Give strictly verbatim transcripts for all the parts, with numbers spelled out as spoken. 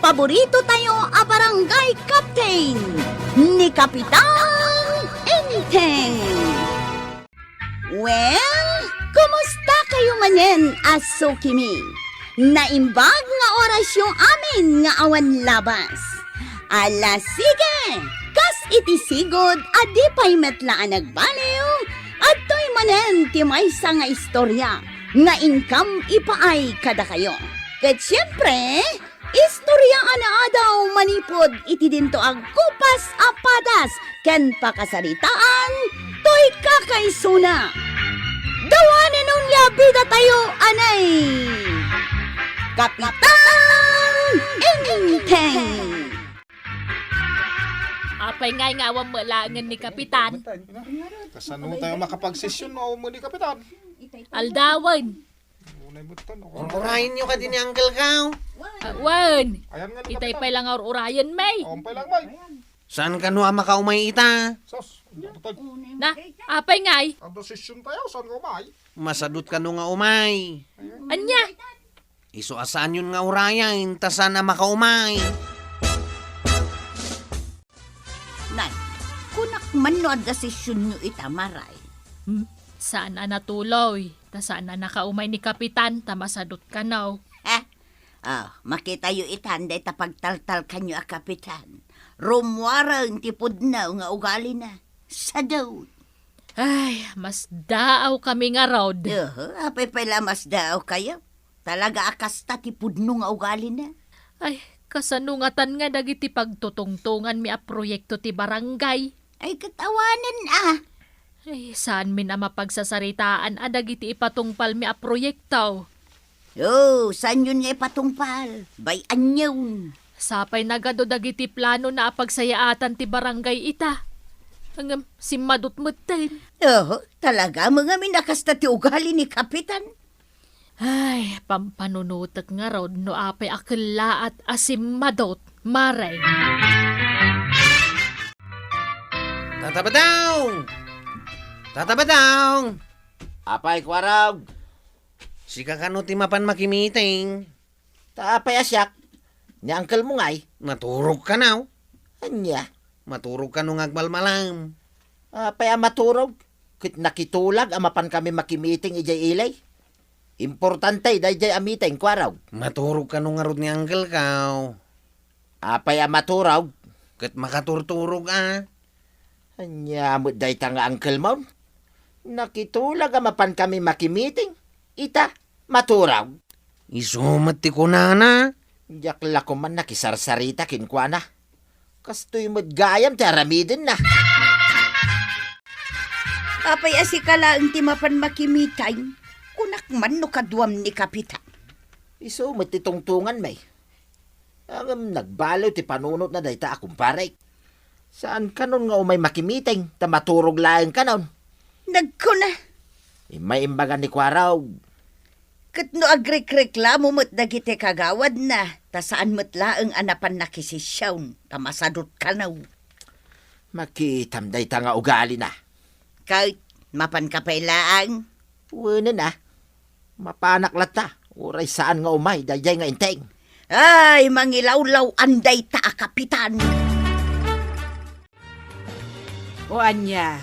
paborito tayo a barangay captain, ni Kapitan Enteng. Well, kumusta kayo manen a sukimi? Naimbag nga orasyo amin nga awan labas. Ala, sige! Kas iti sigud a di pay met la a nagbaliw, adtoy manen ti maysa nga istorya nga inkam ipaay kadakayo. Ket siempre, istorya a naadaw manipud iti dinto a gupas a padas ken pakasaritaan toy kakaisuna. Dawanen unay a bidatayo, anay! Kapitan Enteng! Apay ngay nga awan met laengen ni Kapitan? Kasano tayo makapagsesyon no awan met ni Kapitan? Aldawen. Unay met tan, ako. Ur-urayenyo kadi ni Uncle Kao? Ah, wen. Ayan nga ni Itay Kapitan. Pay lang nga ur-urayen, May. Awan pay lang, May. Saan kano a makaumay ita? Sus, ano to? Na, apay ngay? Adda sesyon tayo, saan nga umay? Masadot kano nga umay? Ania? Isu a saanyon nga urayen, ta saan a makaumay? Nay, kunak man no adda sesyonyo ita, Maray. Hmm, saan a natuloy, ta saan a nakaumay ni Kapitan, ta masadot kano. Eh? Ah, makitayo itan dayta pagtaltalkanyo a Kapitan. Rummuaren ti pudno nga ugalina. Sadot. Ay, masdaaw kami ngarud. Oho, apay pay la masdaaw kayo? Talaga a kasta ti pudno nga ugalina. Ay, kasano ngatan nga dagiti pagtutungtonganmi a proyekto ti barangay? Ay, ket awanen a. Ay, saanmin a mapagsasaritaan a dagiti ipatungpalmi a proyekto. O, saanyon nga ipatungpal? Bay-anyon. Sapay nagadu dagiti planona a pagsayaatan ti barangay ita. Ngem, simmadot metten. Oho, talaga, ngamin a kasta ti ugali ni Kapitan. Ay, pampanunotek ngarud no apay a kellaat a simmadot, Maray. Tata Badong! Tata Badong! Apay, Kuarog? Sika kano ti mapan makimiting? Ta apay a siak? Ni uncle mo ngay? Naturog kano? Ania? Maturog kano nga agmalmalam? Apay a maturog? Ket nakitulag a mapan kami makimiting idiay ili? Importante daydiay a meeting, Kuarog. Maturog kano ngarud ni uncle ko? Apay a maturog? Ket makaturturog a. Ania met dayta nga uncle mo? Nakitulag a mapan kami makimiting. Ita, maturog. Isu met ti kunana. Diak la koman nakisarsarita kenkuana. Kastoy met gayam ti aramidenna. Apay a sika laeng ti mapan makimiting? Kunak man no kaduam ni Kapitan. Isu met ti tungtungan, may. Ngem nagbaliw ti panunotna dayta a kumparek. Saan kanon nga umay makimiting, ta maturog laeng kanon. Nagkuna. Immay imbaga ni Kuarog. Ket no agrekreklamo met dagiti kagawadna, ta saan met laeng a napan nakisession, ta masadot kano. Makitam dayta nga ugalina. Ket mapanka pay laeng? Wenen a. Mapanak latta, uray saan nga umay daydiay nga inteng. Ay, mangilawlaw-an dayta a Kapitan. O ania,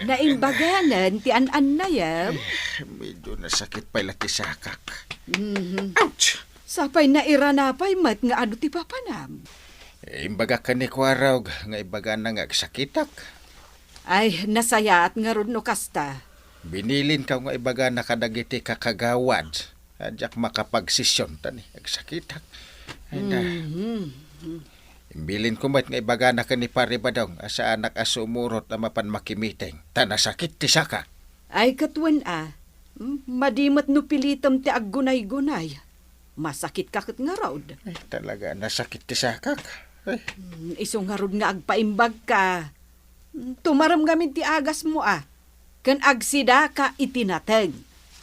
naimbaganen ti an-annayem? Medyo nasakit pay la ti sakak. Mhm. Ouch! Sapay nairana pay met nga adu ti papanam. Imbagak ken ni Kuarog nga ibagana nga agsakitak. Ay, nasayaat ngarud no kasta. Binilinko nga ibagana kadagiti kakagawad a diak makapagsession ta ni agsakitak. Ay na. Mhm. Imbilinko met nga ibagana ken ni Pare Badong a saanak a sumurot a mapan makimiting ta nasakit ti sakak. Ay, ket wen a, hmm, madi met no pilitem ti aggunaygunay. Masakitka ket ngarud. Ay, talaga, nasakit ti sakak. Ay. Hmm, isu ngarud nga agpaimbagka. Hmm, tumarem ngamin ti agasmo a. Ken agsidaka iti nateng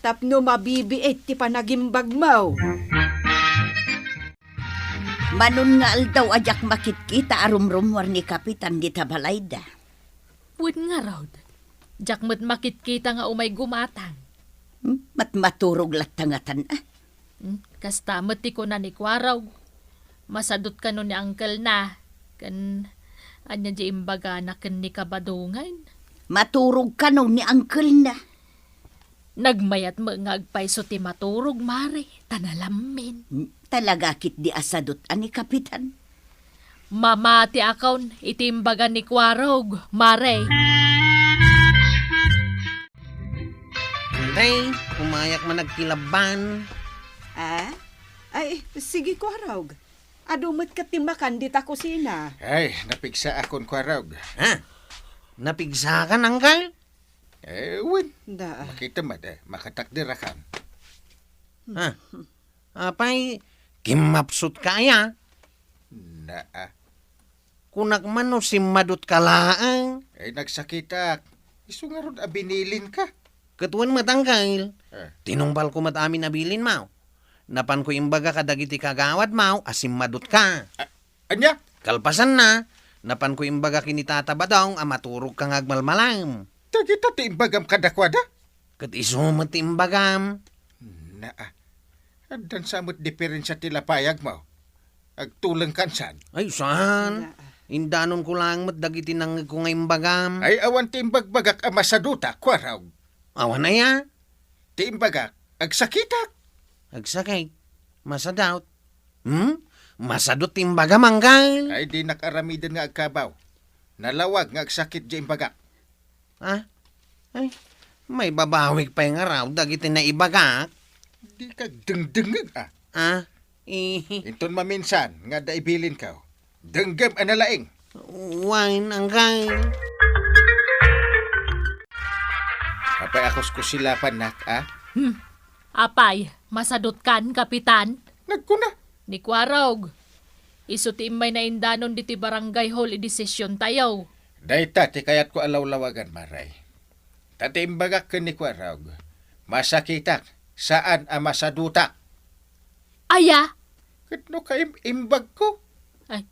tapno mabibiit ti panagimbagmo. Manon nga aldaw a diak makitkita a rumrummuar ni Kapitan dita balayda. Wen ngarud, diak met makitkita nga umay gumatang. Hmm? Mat-, maturog latta ngatan a. Hmm? Kasta met ti kuna ni Kuarog. Masadut kano ni uncle na, ken ania diay imbagana ken ni Kabadongan? Maturog kano ni uncle na? Nagmayat met nga agpayso ti maturog, Mare, ta nalammin. Hmm, talaga ketdi a sadut a ni Kapitan? Mamatiakon iti imbaga ni Kuarog, Mare. Tay, umayak man agkilabban. Ah? Ay, sige, Kuarog. Adu met ket ti makan dita kusina. Ay, napigsaakon, Kuarog. Ha? Napigsakan, Angkal? Eh, wen. Da. Makita met, eh, makatakderakan. Ha? Apay, kimmapsutka aya? Naa. Kunak man no simmadutka laeng. Ay, nagsakitak. Isu ngarud a binilinka. Ket wen met, Angkal. Eh. Tinungpalko met amin a bilinmo. Napanko imbaga kadagiti kagawadmo a simmadutka. A-, ania? Kalpasanna, napanko imbaga ken ni Tata Badong a maturogka nga agmalmalam. Dagita ti imbagam kadakuada? Ket isu met ti imbagam. Naa. Addan sa met diferensia ti lapayagmo. Agtulengkan saan? Ay, saan? Naa. Indanonko laeng met dagiti nangngegko nga imbagam. Ay, awan ti imbagbagak a masadutak, Kuarog. Awan aya? Ti imbagak, agsakitak. Agsakit? Masadut? Hmm? Masadut ti imbagam, Angkal? Ay, dinak aramiden nga agkabaw. Nalawag nga agsakit diay imbagak. Ah? Ay, maibabawig pay ngarud dagiti naibagak. Dika agdengdengngeg, ah. Ah? Ihi. Inton maminsan nga adda ibilinko, denggem a nalaing. Wen, Angkal. Apay a kuskusilapannak, ah? Hmm. Apay, masadutkan, Kapitan? Nagkuna. Ni Kuarog, isu ti immay naindanon ditoy barangay hall idi sesiontayo. Dayta ti kayatko a lawlawagan, Mare. Ta ti imbagak ken ni Kuarog, masakitak, saan a masadutak. Aya? Ket no kaim-, imbagko? Ay,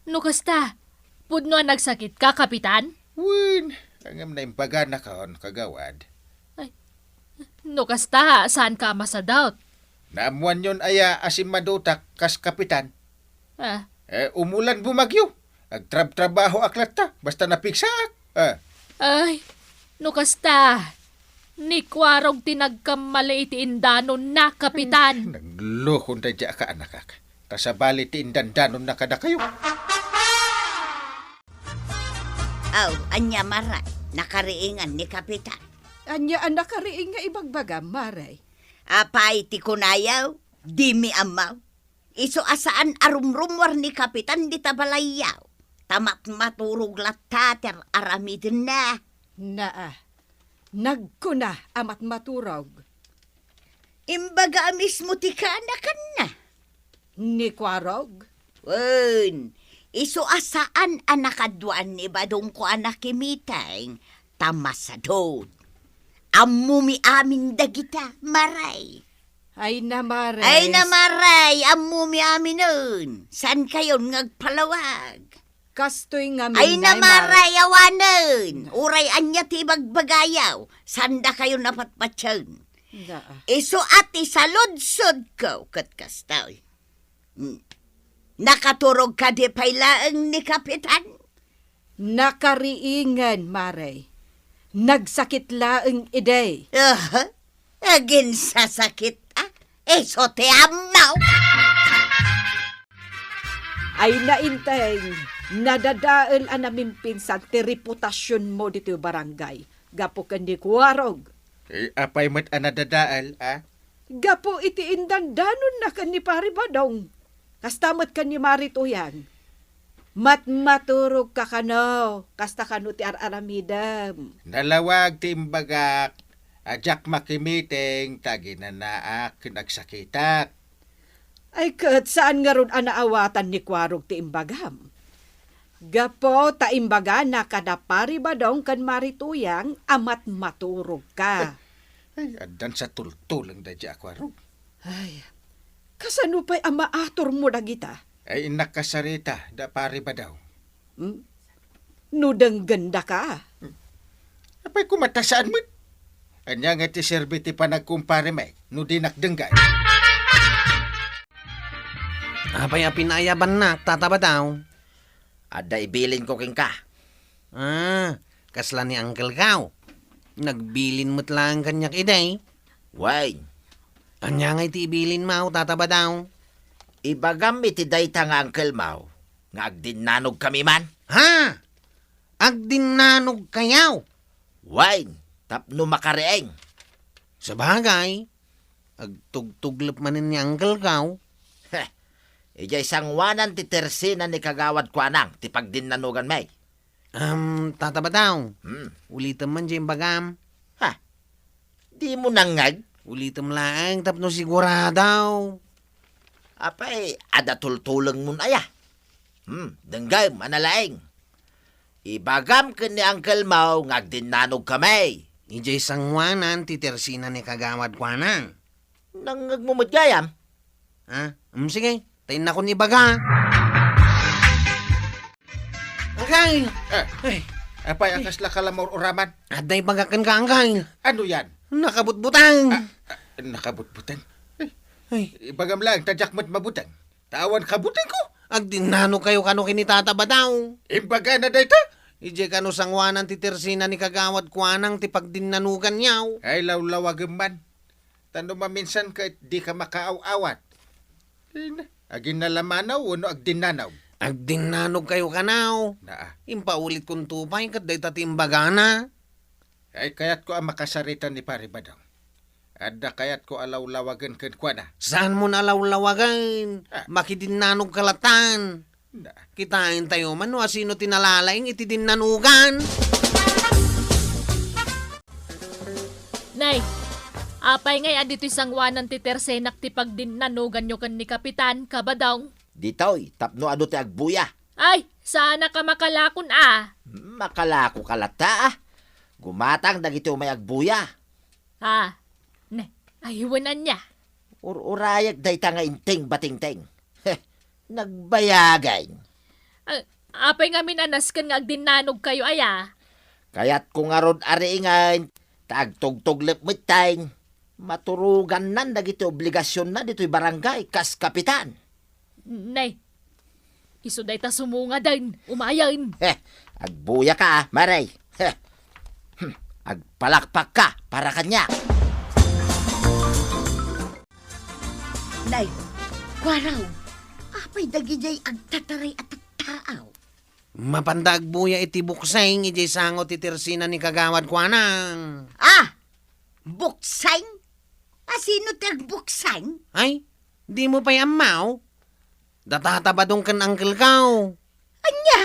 no kasta, pudno a nagsakitka, Kapitan? Wen, ngem naimbaganakon, kagawad. Ay, no kasta, saanka a masadut? Naammoanyon aya a simmadutak kas Kapitan? Ah. Eh, umulan bumagyo. Agtrabtrabahoak latta, basta napigsaak. Ah. Ay, no kasta, ni Kuarog ti nagkammali iti indanonna, Kapitan. Naglokon daydiay a kaanakak. Ta sabali ti indandanonna kadakayo. Aw, ania, Mare? Nakariingan ni Kapitan. Ania a nakariing nga ibagbagam, Mare? Apay ti kunayo? Dimi ammo. Isu a saan a rumrumuar ni Kapitan dita balayyo. Ta matmaturog latta ti ar-aramidenna. Naa, nagkuna a matmaturog. Imbaga a mismo ti kaanakanna. Ni Kuarog? Wen, isu a saan a nakaduaan ni Badongko a nakimiteng, ta masadut. Ammomi amin dagita, Mare. Ay na, Mare. Ay na, Mare, ammomi aminen. Saankayon nga agpalawag? Kastoy ngamin, Mare. Ay na, Mare, awanen. Uray ania ti ibagbagayo, saandakayon a patpatien. Daa. Isu a ti saludsodko ket kastoy. Hmm. Nakaturog kadi pay laeng ni Kapitan? Nakariingen, Mare. Nagsakit laeng idi. Aha. Aginsasakit, a? Isu ti ammo. Ay na, Enteng, nadadael a namimpinsan ti reputasionmo ditoy barangay gapu ken ni Kuarog. Eh, apay met a nadadael, a? Gapu iti indandanonna ken ni Pari Badong. Kasta met ken ni Mari Tuyang. Matmaturogka kano, kasta kano ti ar-aramidem. Nalawag ti imbagak a diak makimiteng ta aginanaak ken agsakitak. Ay ket, saan ngarud a naawatan ni Kuarog ti imbagam? Gapu ta imbagana kada Pari Badong ken Mari Tuyang a matmaturogka. Ay, addan sa tultuleng daydiay a Kuarog. Ay, kasano pay a maaturmo dagita? Ay, innak kasarita da Pari Badong. Hmm? No denggendaka? Apay koma ta saan met? Ania nga ti serbi ti panagkumpare met no dinak denggen? Apay a pinaayabannak, Tata Badaw? Adda ibilinko kenka. Ah, kasla ni Uncle Kaw. Nagbilin met laeng kaniak idi. Wen. Ania ngay ti ibilinmo, Tata Badaw? Ibagam iti dayta nga uncle mo nga agdinnanogkami man. Ha? Agdinnanogkayo? Wen, tapno makariing. Sabagay, agtugtuglep manen ni Uncle Kaw. Heh, idiay sangoanan ti tersina ni Kagawad Kuanang ti pagdinnanoganmi. Am, Tata Badaw, Hmm. ulitem man diay imbagam. Ha? Dimo nangngeg? Ulitem laeng tapno sigurado. Apay, adda tultulengmon aya? Hmm, denggem, a nalaing. Ibagam ken ni Uncle mo nga agdinnanogkami. Idiay sangoanan ti tersina ni Kagawad Kuanang. Nangngegmo met gayam? Ha? Hmm, sige, ta innakon ibaga. Uncle! Eh, Ay, apay a kasla ka la maur-uraman? Adda ibaga kenka, Uncle. Ano yan? Nakabutbutang. Ah, ah, nakabutbutang? Ay, Ay. ibagam laeng ta diak met mabutang. Ta awan kabutangko. Agdinnanogkayo kano ken ni Tata Badaw. Imbagana dayta? Idiay kano sangoanan ti tersina ni Kagawad Kuanang ti pagdinnanoganyo. Ay, lawlawagem man. Ta no maminsan ket dika makaaw-awat. Ay na, aginnalamanaw wenno agdinnanaw? Agdinnanogkayo kano. Naa. Impaulitkonto pay ket dayta ti imbagana. Ay, kayatko a makasarita ni Pare Badong. Adda kayatko a lawlawagen kenkuana. Saanmon a lawlawagen? Ah. Makidinnanogka latan. Na. Kitaentayo man no asino ti nalalaing iti dinnanogan. Nay, apay ngay a ditoy sangoanan ti tersenak ti pagdinnanoganyo ken ni Kapitan, Kabadong? Ditoy, tapno adu ti agbuya. Ay, saanak a makalakon a. Makalakoka latta a. Gumatang dagiti umay agbuya. Ah, ne, ay, wen ania? Ur-urayek dayta nga inting batingting. Heh, nagbayagen. Ah, apay ngamin a nasken nga agdinnanogkayo aya? Kayatko ngarud a riingen, ta agtugtuglep metten. Maturogannan dagiti obligasionna ditoy barangay kas kapitan. Nay, isu dayta sumungaden, umayen. Heh, agbuyaka, Mare. Heh. Hmm, agpalakpakka para kaniak. Nay, kuaraw, apay dagidiay agtataray a tattaaw? Mapanda agbuya iti bukseng idiay sango ti tersina ni Kagawad Kuanang. Ah! Bukseng? Asino ti agbukseng? Ay, dimo pay ammo? Da Tata Badong ken Uncle Kaw. Ania?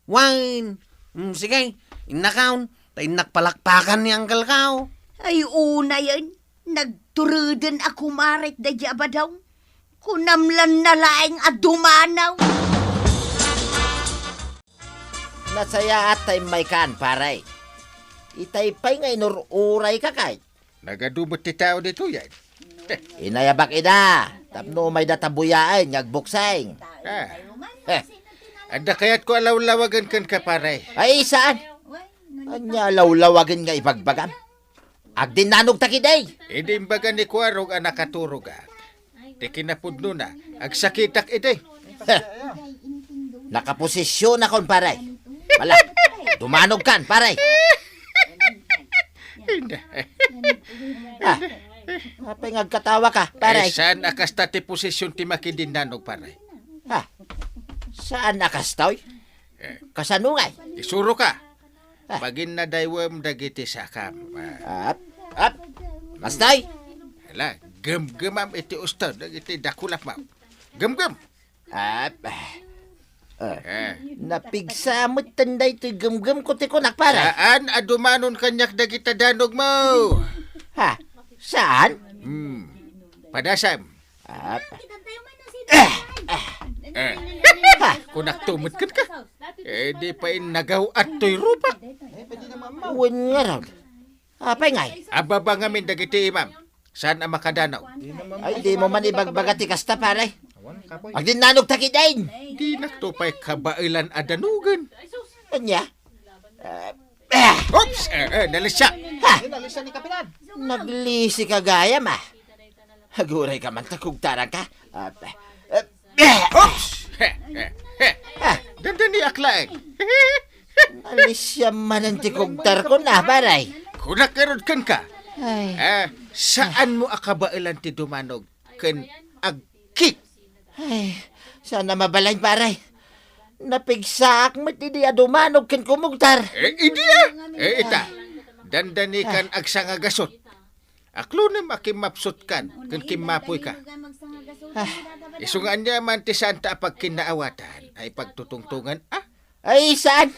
Wen. Mm, sige, innakon, ta innak palakpakan ni Uncle Kaw. Ay, unayen, nagturuden a kumarit daydi a Badong. Kunam lan nalaing a dumanaw. Nasayaat ta immaykan, pare. Itay pay nga inur-urayka kay. Nagadu met ti tao ditoyen. Inayabak ida, tapno umayda ta buyaen nga agbukseng. Ah. Eh. Adda kayatko a lawlawagen kenka, pare. Ay, saan? Ania a lawlawagen nga ibagbagam? Agdinnanogta ketdi. Idi imbaga ni Kuarog a nakaturogak, ti kinapudnona, agsakitak idi. Heh. Nakaposisionakon, pare. Wala. Dumanogkan, pare. Hindi. Ah. Apay nga agkatawaka, pare? Ay, saan a kasta ti posisyon ti makidinnannog, pare? Ha? Saan a kastoy? Eh. Kasano ngay? Isuroka. Ah. Paginnadaywem dagiti sakam. Ah. Ap, ap. Mastoy? Hala, gemgemam iti usto dagiti dakulap mo. Gemgem. Ap, ah. Ah. Eh. Napigsa metten daytoy gemgemko ti kunak, pare. Saan a dumanon kaniak dagita danog mo? Ha? Saan? Hmm. Padasam. Ap. Eh. Eh. Ha? Kunakto met kenka. Eh, di pay nagaw-at toy rupak. Wen ngarud. Apay ngay? Ababa ngamin dagiti imam. Saan a makadanaw? Ay, dimo man ibagbaga ti kasta, pare. Agdinnanogta ketdin. Dinakto pay kabaelan a danogen. Ania? Eh, eh. Oops! Eh, eh, nalisia. Ha? Naglisika gayam, ah. Agurayka man ta kugtaranka. Ah, eh, Oops! Dandani aklay. Alisiam manen ti kugtarko na, pare. Kunak ngarud kenka. Ay. Eh, saanmo a kabaelan ti dumanog ken agkik? Ay, saan a mabalin, pare. Napigsaak met idi a dumanog ken kumugtar. Eh, idi a? Eh, ita. Dandani kan agsangagasut. Aklonem a kimmapsutkan ken kimmapuyka. Ah. Isu nga aniaman ti saanta a pagkinnaawatan a ipagtutungtongan, a? Ay, saan?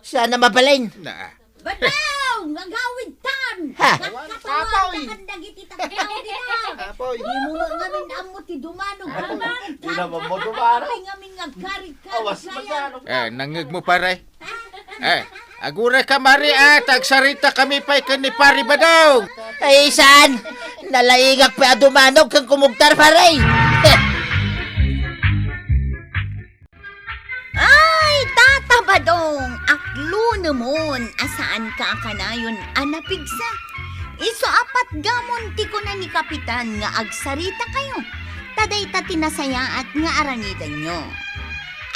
Saan a mabalin? Naa. Badong! Agawidtan! Ha? Apoy! Dagiti tattao dita! Apoy! Di mo nga ngamin ammo ti dumanog. Apoy! Di naman mo dumanog. Ay, ngamin nga agkarit-karit. Awas kaya. Magano. Eh, nangngegmo, pare? Eh, aguray ka, Mari, a, ta agsaritakami pay ken ni Pari Badong. Ay, saan? Nalaingak pay a dumanog ken kumugtar, pare. Ay, Tata Badong, aklonemon a saanka a kanayon a napigsa. Isu a patgamon ti kuna ni Kapitan nga agsarita kayo, ta dayta ti nasayaat nga aramidenyo.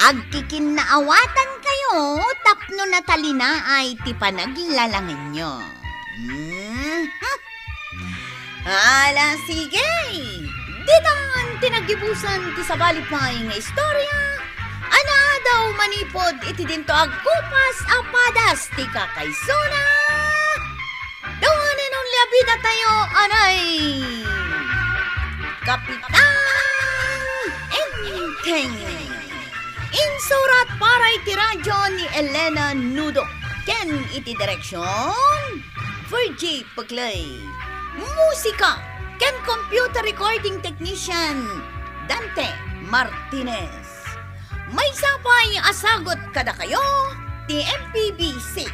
Agkikinnaawatankayo tapno natalinaay ti panaglalangenyo. Mhm. Ala, sige! Ditan ti naggibusan ti sabali pay nga istorya a naadaw manipud iti dinto agkupas a padas ti kakaisuna. Dawanen only a bidatayo, anay! Kapitan Enteng. Insurat para iti radyo ni Elena Nudo ken iti direksyon, Virgie Peclay. Musika ken computer recording technician, Dante Martinez. Maysa pay a sagut kadakayo ti M P B C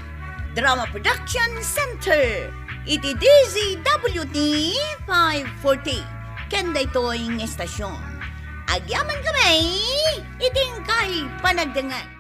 Drama Production Center iti D Z W T five forty ken daytoy nga estasyon. Agyamankami iti inkay panagdengngeg.